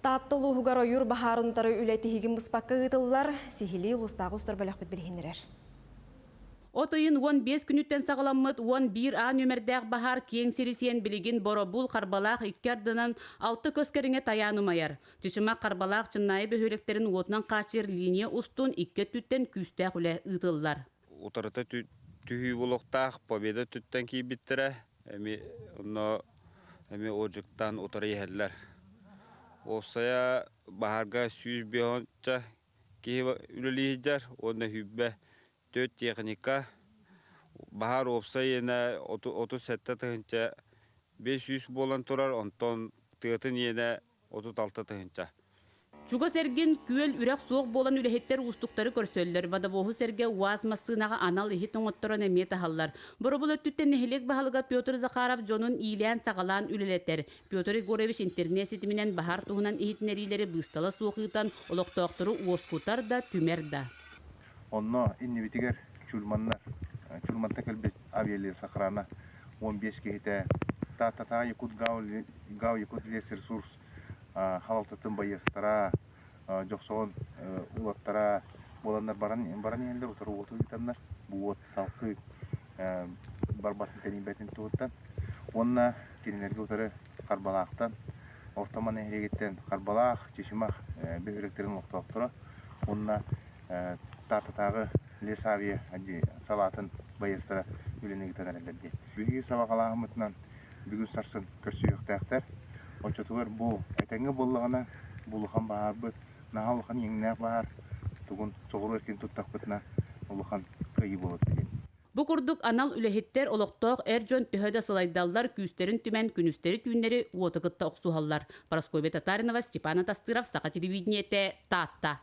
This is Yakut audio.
Таатта улууһугар ойуур баһаарын утары үлэ тиһигин быспакка ыытыллар, сиһилии улуустааҕы устар бөлөхпүт билиһиннэрэр. От ыйын 15 күнүттэн саҕаламмыт 11 А нүөмэрдээх баһаар киэҥ сири сиэн билигин Боробул, Харбалаах икки ардынан алта көс кэриҥэ тайаан умайар. Чычымах, Харбалаах, Чымнаайы бөһүөлэктэрин уотунан хааччыйар линия устун икки өттүттэн күүстээх үлэ ыытыллар. Утарыта түһүү буолуохтаах Победа өттүттэн киирбиттэрэ эми онно эмиэ уолдьуктаан утары иһэллэр. Уопсайа баһаарга 105 киһи үлэлии сылдьар уонна сүүрбэ төрт техника. Баһаар уопсай иэнэ 37 500 буолан турар, онтон тыатын иэнэ 36 тыһыынча. Чугас эргин күөл үрэх суох буолан үлэһиттэр уустуктары көрсөллөр. Водовоһу сэргэ УАЗ массыынаҕа анал иһит оҥотторон эмиэ таһаллар. Боробул өттүттэн нэһилиэк баһылыга Петр Захаров дьонун иилээн-саҕалаан үлэлэтэр. Петр Егорович интернет ситиминэн баһаар туһунан иһитиннэриилэри быыстала суох ыытан, олохтоохтору уоскутар да, түмэр да. Онно иннибитигэр Чульманнар, Чульмантан кэлбит авиалесохрана 15 киһитэ, Тааттатааҕы Якут ГАУ Якут лесресурс халалтатын байыастара, Дьохсоҕон улаттара буоланнар баран баран иһэллэр, утары уоту ыытаннар, бу уот салгыы барбатын тэнийбэтин туһуттан. Уонна кинилэргэ утары Харбалаахтан, Орто нэһилиэгиттэн Харбалаах, Чычымах бөһүөлэктэрин олохтоохторо уонна Тааттатааҕы лесавиа салаатын байыастара үлэни ыытан эрэллэр дии. Биһиги сабаҕалааһыммытынан бүгүн сарсын көрсүһүөхтээхтэр. Оччотугар бу этэҥҥэ буоллаҕына, бу улахан баһаарбыт, наһаа улахан иэҥнээх баһаар, тугун соҕуруу эркин туттахпытына улахан кыайыы буолуо диэн. Бу курдук анал үлэһиттэр олохтоох эр дьон төһө да сылайдаллар, күүстэрин түмэн күнүстэри-түүннэри уоту кытта охсуһаллар. Парасковья Татаринова, Степан Атастыров, Саха телевидениетэ, Таатта.